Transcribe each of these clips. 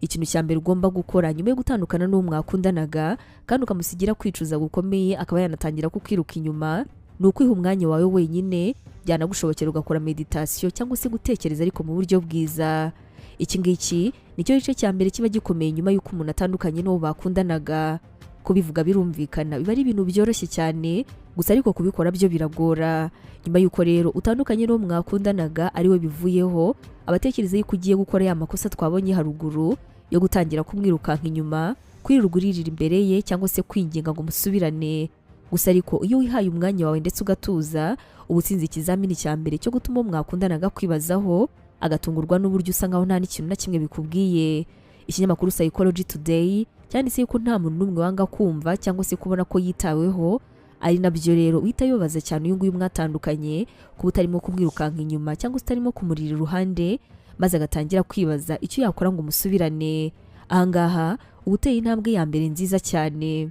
Ikintu cya mbere ugomba gukora nyuma yo gutandukana n'uwo mwakundanaga kandi ukamusigira kwicuza gukomeye, akaba yanatangira kukwiruka inyuma, ni ukwiha umwanya wawe wenyine. Byanagushobokera ugakora meditasiyo cyangwa se gutekereza, ariko mu buryo bwiza. Iki ngiki nicyo gice cya mbere kiba gikomeye nyuma y'uko umuntu atandukanye n'uwo bakundanaga. Kubivuga birumvikana, biba ari ibintu byoroshye cyane gusa, ariko kubikora byo biragora. Nyuma y'uko rero utandukanye n'uwo mwakundanaga ari we bivuyeho, abatekereza yuko ugiye gukora ya makosa twabonye haruguru yo gutangira kumwirukanka inyuma, kwirirwa uririra imbere ye cyangwa se kwinginga ngo musubirane. Gusa ariko iyo wihaye umwanya wawe ndetse ugatuza, uba utsinze ikizamini cya mbere cyo gutuma uwo mwakundanaga kwibazaho, agatungurwa n'uburyo usa nkaho nta n'ikintu na kimwe bikubwiye. Ikinyamakuru Psychology Today cyanditse yuko nta muntu n'umwe wanga kumva cyangwa se kubona ko yitaweho. Ari nabyo rero uhita bibabaza cyane uyu nguyu mwatandukanye, kuba utarimo kumwirukanka inyuma cyangwa se utarimo kumurira iruhande, maze agatangira kwibaza icyo yakora ngo umusubirane. Ahangaha uba uteye intambwe ya mbere nziza cyane.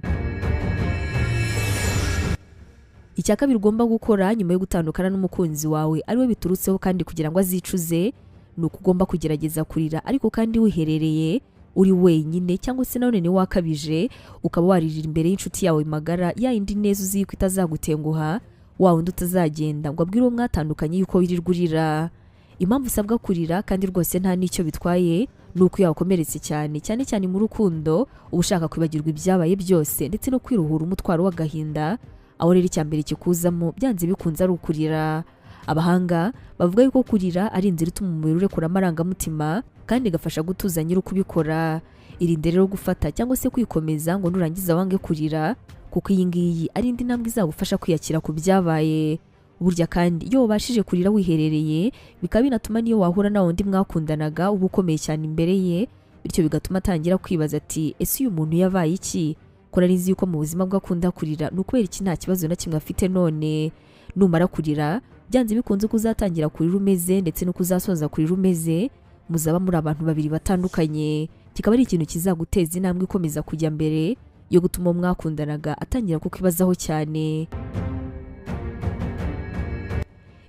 Icya kabiri ugomba gukora nyuma yo gutandukana n'umukunzi wawe ariwe biturutseho kandi kugira ngo azicuze, ni uko ugomba kugerageza kurira, ariko kandi wiherereye, uri wenyine, cyangwa se nanone niwe wakabije ukaba waririra imbere y'inshuti yawe magara, ya yindi neza uzi yuko itazagutenguha, wa wundi utazagenda ngo abwire uwo mwatandukanye yuko wirirwa urira. Impamvu usabwa kurira kandi rwose nta n'icyo bitwaye, ni uko iyo wakomeretse cyane cyane cyane mu rukundo, uba ushaka kwibagirwa ibyabaye byose ndetse no kwiruhura umutwaro w'agahinda, aho rero icya mbere kikuzamo byanze bikunze ari ukurira. Abahanga bavuga yuko kurira ari inzira ituma umubiri urekura amarangamutima kandi igafasha gutuza nyiri ukubikora. Irinde rero gufata cyangwa se kwikomeza ngo nurangiza wange kurira, kuko iyi ngiyi ari indi ntambwe izagufasha kwiyakira ku byabaye. Burya kandi iyo wabashije kurira wiherereye, bikaba binatuma n'iyo wahura na wundi mwakundanaga uba ukomeye cyane imbere ye, bityo bigatuma atangira kwibaza ati: "Ese uyu muntu yabaye iki? Ko nari nzi yuko mu buzima bwe akunda kurira, ni ukubera iki nta kibazo na kimwe afite none?" Numara kurira, byanze bikunze ko uzatangira kurira umeze ndetse no kuzasoza kurira umeze, muzaba muri abantu babiri batandukanye. Kikaba ari ikintu kizaguteza intambwe ikomeza kujya mbere yo gutuma uwo mwakundanaga atangira kukwibazaho cyane.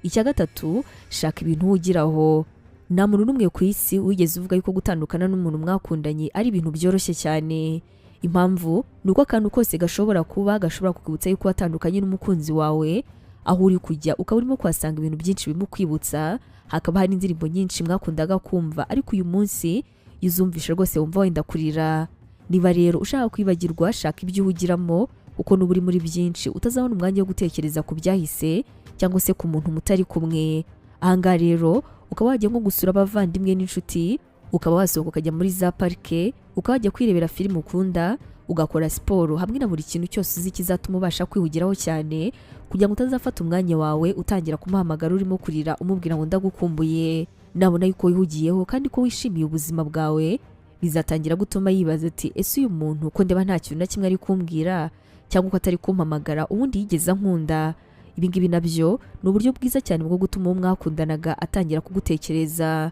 Icya gatatu, shaka ibintu wugiraho. Nta muntu n'umwe ku isi wigeze uvuga yuko gutandukana n'umuntu mwakundanye ari ibintu byoroshye cyane. Impamvu ni uko akantu kose gashobora kuba gashobora kukwibutsa yuko watandukanye n'umukunzi wawe. Aho uri kujya ukaba urimo kuhasanga ibintu byinshi bimukwibutsa, hakaba hari indirimbo nyinshi mwakundaga kumva, ariko uyu munsi iyo uzumvishe rwose wumva wenda kurira. Niba rero ushaka kwibagirwa, shaka ibyo uhugiramo, kuko nuba uri muri byinshi utazabona umwanya wo gutekereza ku byahise cyangwa se ku muntu mutari kumwe. Ahangaha rero ukaba wajya nko gusura abavandimwe n'inshuti, ukaba wasohoka ukajya muri za parike, ukaba wajya kwirebera filime ukunda, ugakora siporo hamwe na buri kintu cyose uzi kizatuma ubasha kwihugiraho cyane, kugira ngo utazafata umwanya wawe utangira kumuhamagara urimo kurira umubwira ngo "Ndagukumbuye". Nabona yuko wihugiyeho kandi ko wishimiye ubuzima bwawe, bizatangira gutuma yibaza ati: "Ese uyu muntu ko ndeba nta kintu na kimwe ari kumbwira cyangwa ko atari kumpamagara, ubundi yigeze ankunda?" Ibi ngibi nabyo ni uburyo bwiza cyane bwo gutuma uwo mwakundanaga atangira kugutekereza.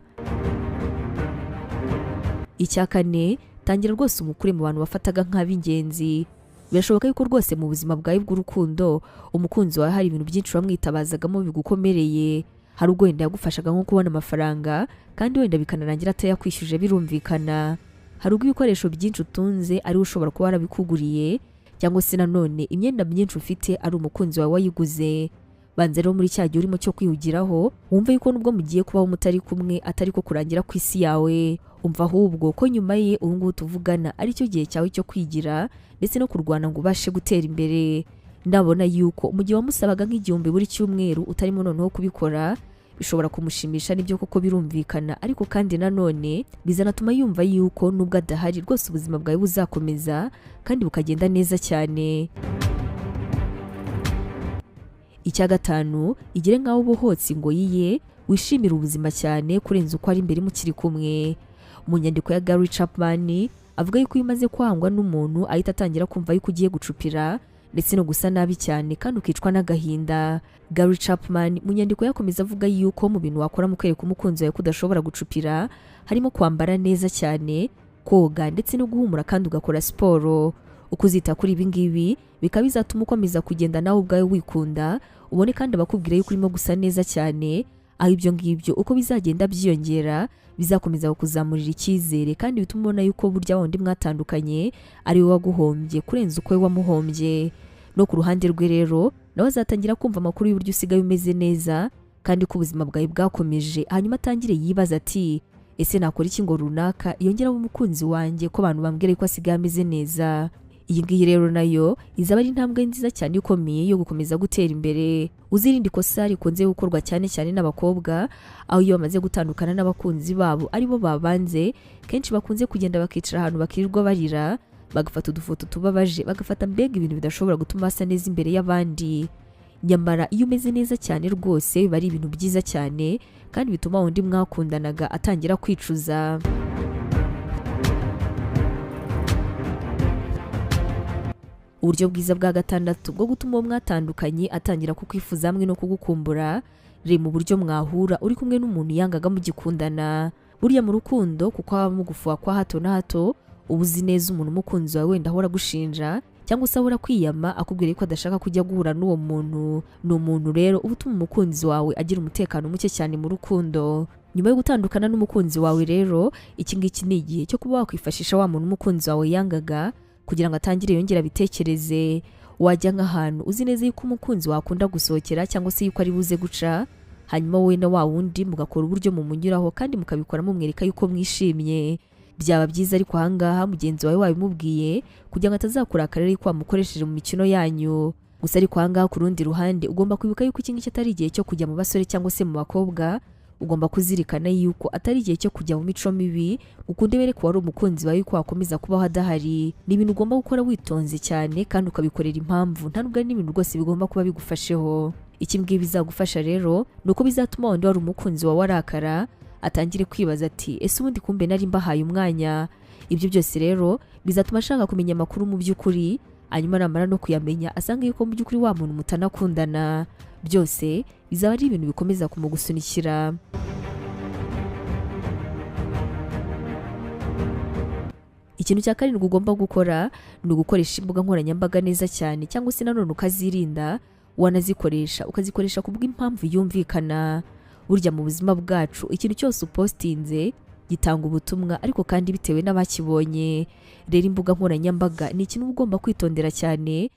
Icya kane, tangira rwose umukure mu bantu wafataga nk'ab'ingenzi. Birashoboka yuko rwose mu buzima bwawe bw'urukundo umukunzi wawe hari ibintu byinshi wamwitabazagamo bigukomereye. Hari ubwo wenda yagufashaga nko kubona amafaranga, kandi wenda bikanarangira atayakwishyuje, birumvikana. Hari ubwo ibikoresho byinshi utunze ariwe ushobora kuba warabikuguriye, cyangwa se nanone imyenda myinshi ufite ari umukunzi wawe wayiguze. Banza rero muri cya gihe urimo cyo kwihugiraho, wumve yuko nubwo mugiye kubaho mutari kumwe atari ko kurangira ku isi yawe. Umva ahubwo ko nyuma ye, ubu ngubu tuvugana, ari cyo gihe cyawe cyo kwigira ndetse no kurwana ngo ubashe gutera imbere. Ndabona yuko mu gihe wamusabaga nk'igihumbi buri cyumweru utarimo noneho kubikora, bishobora kumushimisha, nibyo koko birumvikana, ariko kandi nanone bizanatuma yumva yuko nubwo adahari rwose ubuzima bwawe buzakomeza kandi bukagenda neza cyane. Icya gatanu, igire nk'aho ubohotse ingoyi ye, wishimire ubuzima cyane kurenza uko ari mbere mukiri kumwe. Mu nyandiko ya Gary Chapman avuga yuko iyo umaze kwangwa n'umuntu, ahita atangira kumva yuko ugiye gucupira ndetse no gusa nabi cyane kandi ukicwa n'agahinda. Gary Chapman mu nyandiko yakomeza avuga yuko mu bintu wakora mu kwereka umukunzi wawe ko udashobora gucupira harimo kwambara neza cyane, koga ndetse no guhumura, kandi ugakora siporo. Uko uzita kuri ibi ngibi bikaba bizatuma ukomeza kugenda nawe ubwawe wikunda, ubone kandi abakubwira yuko urimo gusa neza cyane. Aho ibyo ngibyo uko bizagenda byiyongera bizakomeza kukuzamurira icyizere, kandi bituma ubona yuko burya wundi mwatandukanye ari we waguhombye kurenza uko we wamuhombye. No ku ruhande rwe rero nawe azatangira kumva amakuru y'uburyo usigaye umeze neza kandi ko ubuzima bwawe bwakomeje, hanyuma atangire yibaza ati ese nakora iki ngo runaka yongere abe umukunzi wanjye ko abantu bambwira ko asigaye ameze neza. Iyi ngiyi rero nayo izaba ari intambwe nziza cyane ikomeye yo gukomeza gutera imbere. Uzirinde ikosa rikunze gukorwa cyane cyane n'abakobwa, aho iyo bamaze gutandukana n'abakunzi babo aribo babanze, kenshi bakunze kugenda bakicara ahantu bakirirwa barira, bagafata udufoto tubabaje, bagafata mbega ibintu bidashobora gutuma basa neza imbere y'abandi. Nyamara iyo umeze neza cyane rwose biba ari ibintu byiza cyane, kandi bituma undi mwakundanaga atangira kwicuza. Uburyo bwiza bwa gatandatu bwo gutuma uwo mwatandukanye atangira kukwifuza hamwe no kugukumbura, reba mu buryo mwahura uri kumwe n'umuntu yangaga mugikundana. Burya mu rukundo kuko haba mugufuha kwa hato na hato, uba uzi neza umuntu umukunzi wawe wenda ahora agushinja cyangwa se ahora kwiyama akubwira ko adashaka kujya guhura n'uwo muntu. Ni umuntu rero uba utuma umukunzi wawe agira umutekano muke cyane mu rukundo. Nyuma yo gutandukana n'umukunzi wawe rero, iki ngiki ni igihe cyo kuba wakwifashisha wa muntu umukunzi wawe yangaga kugira ngo atangire yongere abitekereze. Wajya nk'ahantu uzi neza yuko umukunzi wakunda gusohokera cyangwa se yuko ari buze guca, hanyuma wowe na wa wundi mugakora uburyo mumunyuraho kandi mukabikora mumwereka yuko mwishimye. Byaba byiza ariko ahangaha mugenzi wawe wabimubwiye kugira ngo atazakurakarira yuko wamukoresheje mu mikino yanyu. Gusa ariko ahangaha ku rundi ruhande ugomba kwibuka yuko iki ngiki atari igihe cyo kujya mu basore cyangwa se mu bakobwa. Ugomba kuzirikana yuko atari igihe cyo kujya mu mico mibi, ukunde bereke wari umukunzi wawe yuko wakomeza kubaho adahari. Ni ibintu ugomba gukora witonze cyane kandi ukabikorera impamvu, nta nubwo ari n'ibintu rwose bigomba kuba bigufasheho. Iki ngibi bizagufasha rero ni uko bizatuma wundi wari umukunzi wawe arakara, atangire kwibaza ati ese ubundi kumbe nari mbahaye umwanya. Ibyo byose rero bizatuma ashaka kumenya amakuru mu by'ukuri, hanyuma namara no kuyamenya asanga yuko mu by'ukuri wa muntu mutanakundana. Byose bizaba ari ibintu bikomeza kumugusunikira. Ikintu cya karindwi ugomba gukora ni ugukoresha imbuga nkoranyambaga neza cyane, cyangwa se nanone ukazirinda, wanazikoresha ukazikoresha ku bw'impamvu yumvikana. Burya mu buzima bwacu ikintu cyose upostinze gitanga ubutumwa, ariko kandi bitewe n'abakibonye. Rero imbuga nkoranyambaga ni ikintu uba ugomba kwitondera cyane,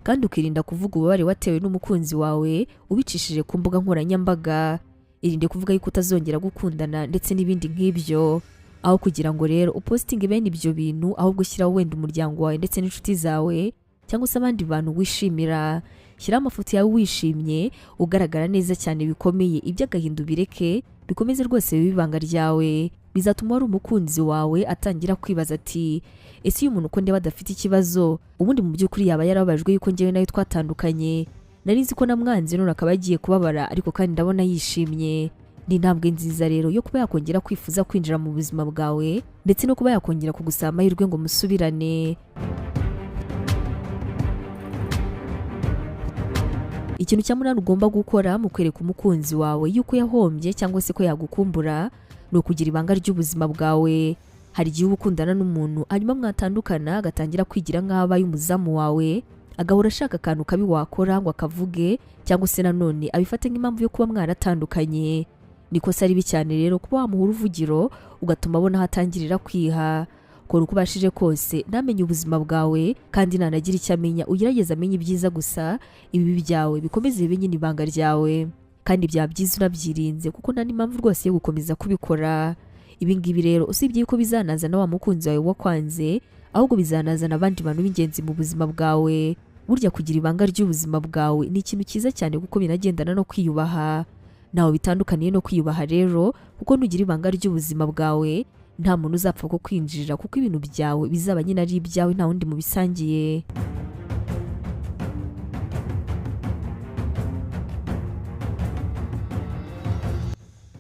kandi ukirinda kuvuga ububabare watewe n'umukunzi wawe ubicishije ku mbuga nkoranyambaga. Irinde kuvuga yuko utazongera gukundana ndetse n'ibindi nk'ibyo. Aho kugira ngo rero upostinge bene ibyo bintu, ahubwo ushyiraho wenda umuryango wawe ndetse n'inshuti zawe cyangwa se abandi bantu wishimira. Shyiraho amafoto yawe wishimye, ugaragara neza cyane bikomeye, iby'agahinda ubireke bikomeze rwose bibe ibanga ryawe. Bizatuma wari umukunzi wawe atangira kwibaza ati ese uyu muntu uko ndeba adafite ikibazo, ubundi mu by'ukuri yaba yarababajwe yuko njyewe nawe twatandukanye, nari nzi ko namwanze none akaba agiye kubabara, ariko kandi ndabona yishimye. Ni intambwe nziza rero yo kuba yakongera kwifuza kwinjira mu buzima bwawe ndetse no kuba yakongera kugusaba amahirwe ngo musubirane. Ikintu cya munani ugomba gukora mu kwereka umukunzi wawe yuko yahombye cyangwa se ko yagukumbura ni ukugira ibanga ry'ubuzima bwawe. Hari igihe uba ukundana n'umuntu hanyuma mwatandukana agatangira kwigira nk'aho abaye umuzamu wawe, agahora ashaka akantu kabi wakora ngo akavuge, cyangwa se nanone abifate nk'impamvu yo kuba mwaratandukanye. Ni ikosa ribi cyane rero kuba wamuha uruvugiro ugatuma abona aho atangirira kwiha. Kora uko ubashije kose ntamenye ubuzima bwawe, kandi nanagira icyo amenya ugerageze amenye ibyiza gusa, ibibi byawe bikomeze bibe nyine ibanga ryawe. Kandi byaba byiza unabyirinze kuko nta n'impamvu rwose yo gukomeza kubikora. Ibi ngibi rero usibye yuko bizanazana wa mukunzi wawe wakwanze, ahubwo bizanazana abandi bantu b'ingenzi mu buzima bwawe. Burya kugira ibanga ry'ubuzima bwawe ni ikintu cyiza cyane kuko binagendana no kwiyubaha. Ntawe bitandukaniye no kwiyubaha rero, kuko nugira ibanga ry'ubuzima bwawe nta muntu uzapfa kukwinjirira, kuko ibintu byawe bizaba nyine ari ibyawe nta wundi mubisangiye.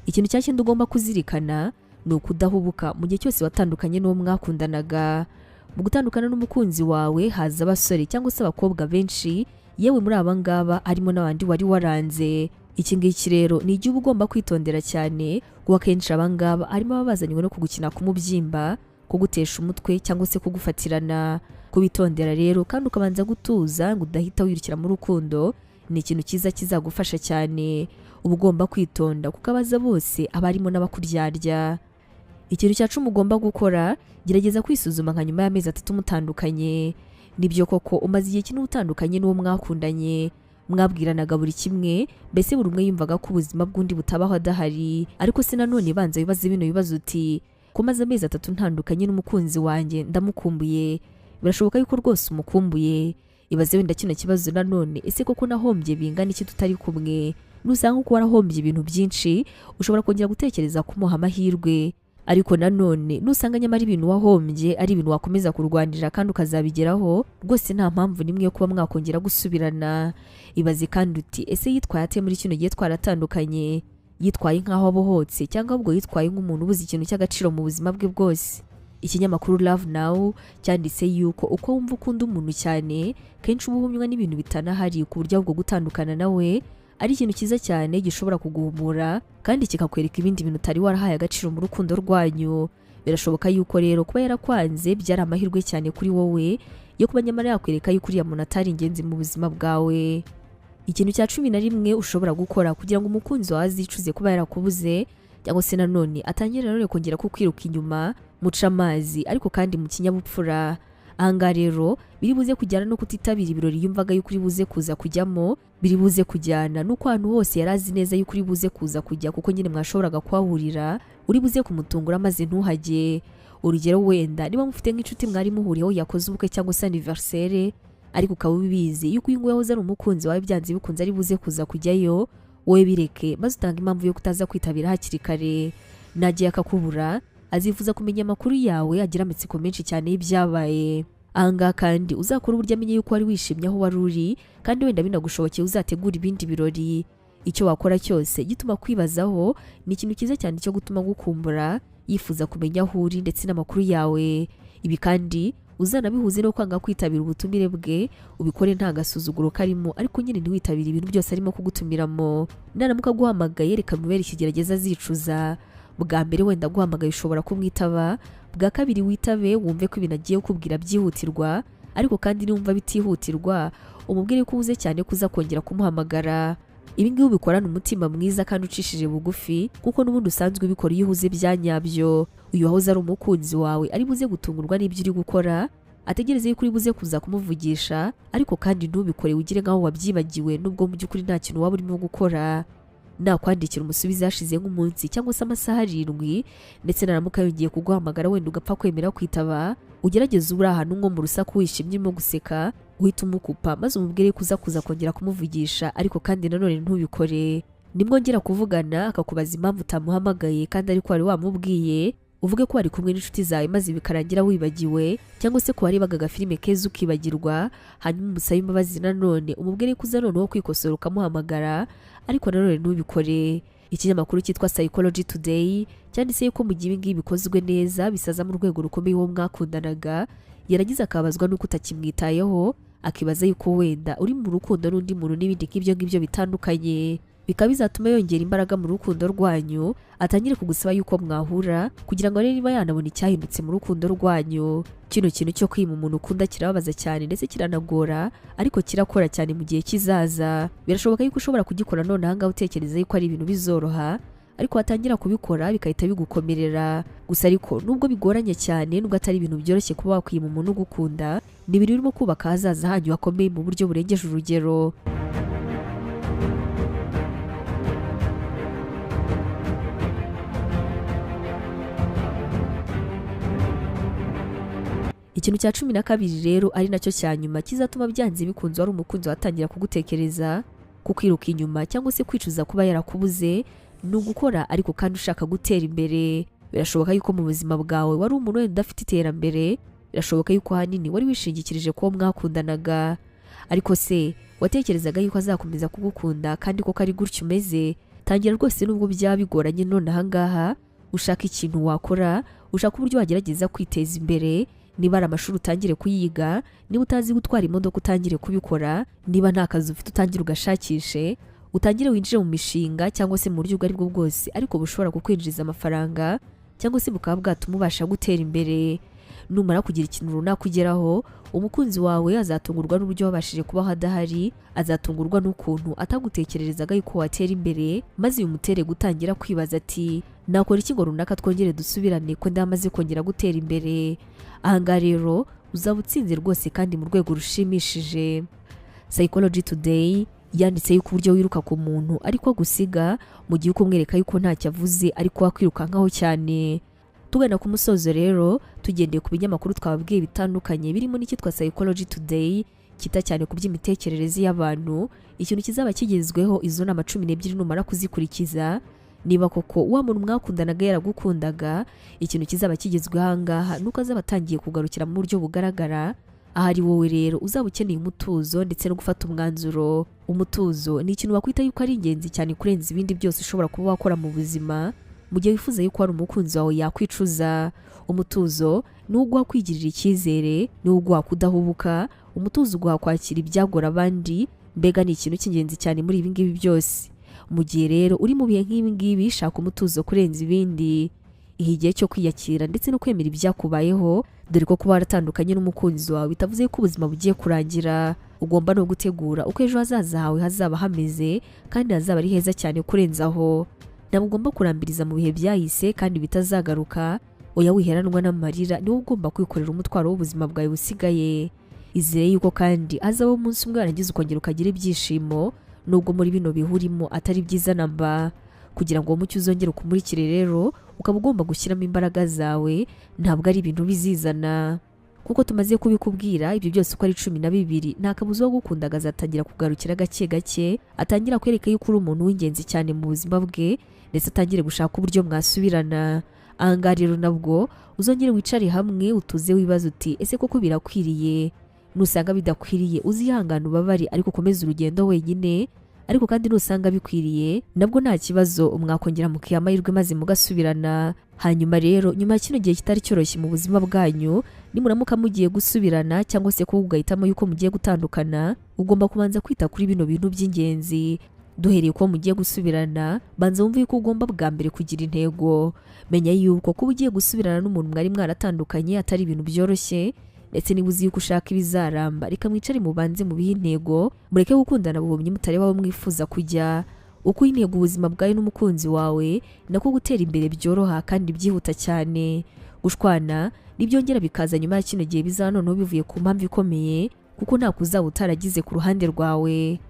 Ikintu cya cyenda ugomba kuzirikana ni ukudahubuka mu gihe cyose watandukanye n'uwo mwakundanaga. Mu gutandukana n'umukunzi wawe haza abasore cyangwa se abakobwa benshi, yewe muri aba ngaba harimo n'abandi wari waranze. Iki ngiki rero ni igihe uba ugomba kwitondera cyane, kuko akenshi aba ngaba harimo ababazanywe no kugukina ku mubyimba, kugutesha umutwe cyangwa se kugufatirana. Kubitondera rero kandi ukabanza gutuza ngo udahita wirukira mu rukundo ni ikintu cyiza kizagufasha cyane. Uba ugomba kwitonda kuko abaza bose aba arimo n'abakuryarya. Ikintu cya 10 ugomba gukora, gerageza kwisuzuma nka nyuma y'amezi 3 mutandukanye. Nibyo koko umaze igihe kinini utandukanye n'uwo mwakundanye, mwabwiranaga buri kimwe, mbese buri umwe yumvaga ko ubuzima bw'undi butabaho adahari. Ariko se nanone banza wibaze bino bibazo uti: ko maze amezi 3 ntandukanye n'umukunzi wanjye, ndamukumbuye. Birashoboka yuko rwose umukumbuye. Ibaze wenda kino kibazo nanone: ese koko nahombye bingana iki tutari kumwe? Nusanga uko warahombye ibintu byinshi, ushobora kongera gutekereza kumuha amahirwe. Ariko nanone nusanga nyamara ibintu wahombye ari ibintu wakomeza kurwanira kandi ukazabigeraho, rwose nta mpamvu nimwe yo kuba mwakongera gusubirana. Ibaze kandi uti: ese yitwaye ate muri kino gihe twaratandukanye? Yitwaye nk'aho abohotse, cyangwa ahubwo yitwaye nk'umuntu ubuze ikintu cy'agaciro mu buzima bwe bwose? Ikinyamakuru Love Now cyanditse yuko uko wumva ukunda umuntu cyane, kenshi uba uhumywa n'ibintu bitanahari, ku buryo ahubwo gutandukana nawe ari ikintu cyiza cyane gishobora kuguhumura kandi kikakwereka ibindi bintu utari warahaye agaciro mu rukundo rwanyu. Birashoboka yuko rero kuba yarakwanze byari amahirwe cyane kuri wowe yo kuba nyamara yakwereka yuko uriya muntu atari ingenzi mu buzima bwawe. Ikintu cya 11 ushobora gukora kugira ngo umukunzi wawe azicuze kuba yarakubuze, cyangwa se nanone atangire nanone kongera kukwiruka inyuma, muca amazi ariko kandi mu kinyabupfura. Ahangaha rero biri buze kujyana no kutitabira ibirori yumvaga yuko uri buze kuza kujyamo, biri buze kujyana n'uko ahantu hose yari azi neza yuko uri buze kuza kujya kuko nyine mwashoboraga kuhahurira, uri buze kumutungura maze ntuhajye. Urugero, wenda niba mufite nk'inshuti mwari muhuriyeho yakoze ubukwe cyangwa se anniversaire, ariko ukaba ubizi yuko uyu nguyu yahoze ari umukunzi wawe, byanze bikunze ari buze kuza kujyayo, wowe bireke maze utanga impamvu yo kutaza kwitabira hakiri kare. Nagiye akakubura, azifuza kumenya amakuru yawe, agira amatsiko menshi cyane y'ibyabaye. Ahangaha kandi uzakora uburyo amenye yuko wari wishimye aho wari uri, kandi wenda binagushobokeye uzategura ibindi birori. Icyo wakora cyose gituma kwibazaho ni ikintu cyiza cyane cyo gutuma gukumbura, yifuza kumenya aho uri ndetse n'amakuru yawe. Ibi kandi uzanabihuze no kwanga kwitabira ubutumire bwe, ubikore nta gasuzuguro karimo, ariko nyine ntiwitabire ibintu byose arimo kugutumiramo. Naramuka aguhamagaye, reka mubere ikigerageza azicuza. Bwa mbere wenda aguhamagaye ushobora kumwitaba, bwa kabiri witabe wumve ko ibintu agiye kukubwira byihutirwa, ariko kandi niwumva bitihutirwa umubwire ko uhuze cyane ko uza kongera kumuhamagara. Ibi ngibi ubikorana umutima mwiza kandi ucishije bugufi, kuko n'ubundi usanzwe ubikora iyo uhuze bya nyabyo. Uyu wahoze ari umukunzi wawe ari buze gutungurwa n'ibyo uri gukora, ategereze yuko uri buze kuza kumuvugisha, ariko kandi ntubikore ugire nk'aho wabyibagiwe, nubwo mu by'ukuri nta kintu waba urimo gukora. Nakwandikira umusubize hashize nk'umunsi cyangwa se amasaha 7, ndetse naramuka yongeye kuguhamagara wenda ugapfa kwemera kwitaba, ugerageze uri ahantu nko mu rusaku wishimye urimo guseka, uhita umukupa maze umubwire ko uza kuza kongera kumuvugisha, ariko kandi nanone ntubikore. Nimwongera kuvugana akakubaza impamvu utamuhamagaye kandi ariko wari wamubwiye, uvuge ko wari kumwe n'inshuti zawe maze bikarangira wibagiwe, cyangwa se ko warebaga agafilime keza ukibagirwa, hanyuma umusabe imbabazi nanone umubwire ko uza noneho kwikosora ukamuhamagara, ariko nanone ntubikore. Ikinyamakuru cyitwa Psychology Today cyanditse yuko mu gihe ibi ngibi bikozwe neza bisaza mu rwego rukomeye uwo mwakundanaga, yarangiza akabazwa n'uko utakimwitayeho, akibaza yuko wenda uri mu rukundo n'undi muntu n'ibindi nk'ibyo ngibyo bitandukanye, bikaba bizatuma yongera imbaraga mu rukundo rwanyu, atangire kugusaba yuko mwahura kugira ngo arebe niba yanabona icyahindutse mu rukundo rwanyu. Kino kintu cyo kwima umuntu ukunda kirababaza cyane ndetse kiranagora, ariko kirakora cyane mu gihe kizaza. Birashoboka yuko ushobora kugikora none ahangaha utekereza yuko ari ibintu bizoroha, ariko watangira kubikora bigahita bigukomerera. Gusa ariko nubwo bigoranye cyane, nubwo atari ibintu byoroshye kuba wakwima umuntu ugukunda, ni ibintu birimo kubaka ahazaza hanyu hakomeye mu buryo burengeje urugero. Ikintu cya 12 rero ari nacyo cya nyuma kizatuma byanze bikunze wari umukunzi watangira kugutekereza, kukwiruka inyuma cyangwa se kwicuza kuba yarakubuze, ni ugukora ariko kandi ushaka gutera imbere. Birashoboka yuko mu buzima bwawe wari umuntu wenda udafite iterambere, birashoboka yuko ahanini wari wishingikirije kuwo mwakundanaga, ariko se watekerezaga yuko azakomeza kugukunda kandi koko ari gutyo umeze? Tangira rwose nubwo byaba bigoranye none ahangaha, ushaka ikintu wakora, ushaka uburyo wagerageza kwiteza imbere. Niba ari amashuri utangire kuyiga, niba utazi gutwara imodoka utangire kubikora, niba nta kazi ufite utangire ugashakishe, utangire winjire mu mishinga cyangwa se mu buryo ubwo ari bwo bwose ariko bushobora kukwinjiriza amafaranga cyangwa se bukaba bwatuma ubasha gutera imbere. Numara kugira ikintu runaka ugeraho, umukunzi wawe azatungurwa n'uburyo wabashije kubaho adahari, azatungurwa n'ukuntu atagutekererezaga yuko watera imbere, maze bimutere gutangira kwibaza ati: "Nakora iki ngo runaka twongere dusubirane, ko ndamaze kongera gutera imbere?" Ahangaha rero uzaba utsinze rwose kandi mu rwego rushimishije. Psychology Today yanditse yuko uburyo wiruka ku muntu ariko agusiga, mu gihe uko umwereka yuko ntacyo avuze ariko wakwirukankaho cyane. Tugana ku musozo rero, tugendeye ku binyamakuru twababwiye bitandukanye, birimo n'icyitwa Psychology Today kita cyane ku by'imitekerereze y'abantu, ikintu kizaba kigezweho izo nama 12 numara kuzikurikiza, niba koko wa muntu mwakundanaga yaragukundaga, ikintu kizaba kigezweho ahangaha nuko azaba atangiye kugarukira mu buryo bugaragara. Ahari wowe rero uzaba ukeneye umutuzo ndetse no gufata umwanzuro. Umutuzo ni ikintu wakwita yuko ari ingenzi cyane kurenza ibindi byose ushobora kuba wakora mu buzima, mu gihe wifuza yuko hari umukunzi wawe yakwicuza. Umutuzo ni uguha kwigirira icyizere, ni uguha kudahubuka. Umutuzo uguha kwakira ibyagora abandi. Mbega ni ikintu cy'ingenzi cyane muri ibi ngibi byose. Mu gihe rero uri mu bihe nk'ibi ngibi, shaka umutuzo kurenza ibindi. Ihe igihe cyo kwiyakira ndetse no kwemera ibyakubayeho, dore ko kuba waratandukanye n'umukunzi wawe bitavuze ko ubuzima bugiye kurangira. Ugomba no gutegura uko ejo hazaza hawe hazaba hameze, kandi hazaba ari heza cyane kurenza aho. Ntabwo ugomba kurambiriza mu bihe byahise kandi bitazagaruka. Oya, wiheranwa n'amarira, niwo ugomba kwikorera umutwaro w'ubuzima bwawe busigaye. Izere yuko kandi hazabaho umunsi umwe warangiza ukongera ukagira ibyishimo, nubwo muri bino bihe urimo atari byiza namba. Kugira ngo uwo mucyo uzongere ukumurikire rero, ukaba ugomba gushyiramo imbaraga zawe, ntabwo ari ibintu bizizana. Kuko tumaze kubikubwira ibyo byose uko ari 12, nta kabuza uwagukundaga azatangira kugarukira gake gake, atangira kwereka yuko uri umuntu w'ingenzi cyane mu buzima bwe, ndetse atangire gushaka uburyo mwasubirana. Ahangaha rero nabwo uzongere wicare hamwe utuze, wibaze uti: "Ese koko birakwiriye?" Nusanga bidakwiriye, uzihangane ubabare, ariko ukomeze urugendo wenyine. Ariko kandi nusanga bikwiriye, nabwo nta kibazo, mwakongera mukiha amahirwe maze mugasubirana. Hanyuma rero, nyuma ya kino gihe kitari cyoroshye mu buzima bwanyu, nimuramuka mugiye gusubirana cyangwa se kuba ugahitamo yuko mugiye gutandukana, ugomba kubanza kwita kuri bino bintu by'ingenzi. Duhereye ko mugiye gusubirana, banza wumve yuko ugomba bwa mbere kugira intego. Menya yuko kuba ugiye gusubirana n'umuntu mwari mwaratandukanye atari ibintu byoroshye, ndetse niba uzi yuko ushaka ibizaramba, reka mwicare mubanze mubihe intego, mureke gukundana buhumyi mutareba aho mwifuza kujya. Uko intego ubuzima bwawe n'umukunzi wawe, nako gutera imbere byoroha kandi byihuta cyane. Gushwana nibyongera bikaza nyuma ya kino gihe, bizaba noneho bivuye ku mpamvu ikomeye, kuko nta kuzaba utaragize ku ruhande rwawe.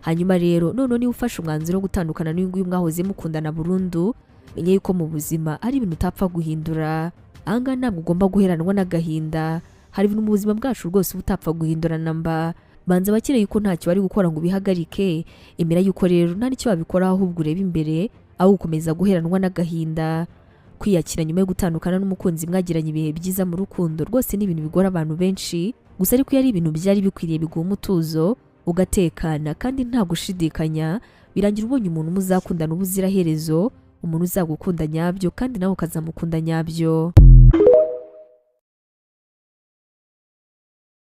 Hanyuma rero noneho, niba ufashe umwanzuro wo gutandukana n'uyu nguyu mwahoze mukundana burundu, menye yuko mu buzima ari ibintu utapfa guhindura. Ahangaha ntabwo ugomba guheranwa n'agahinda. Hari ibintu mu buzima bwacu rwose uba utapfa guhindura namba. Banza bakire yuko ntacyo bari gukora ngo ubihagarike. Emera yuko rero nta n'icyo wabikoraho, ahubwo urebe imbere aho gukomeza guheranwa n'agahinda. Kwiyakira nyuma yo gutandukana n'umukunzi mwagiranye ibihe byiza mu rukundo rwose ni ibintu bigora abantu benshi gusa, ariko iyo ari ibintu byari bikwiriye, biguha umutuzo ugatekana, kandi nta gushidikanya birangira ubonye umuntu muzakundana ubuziraherezo, umuntu uzagukunda nyabyo kandi nawe ukazamukunda nyabyo.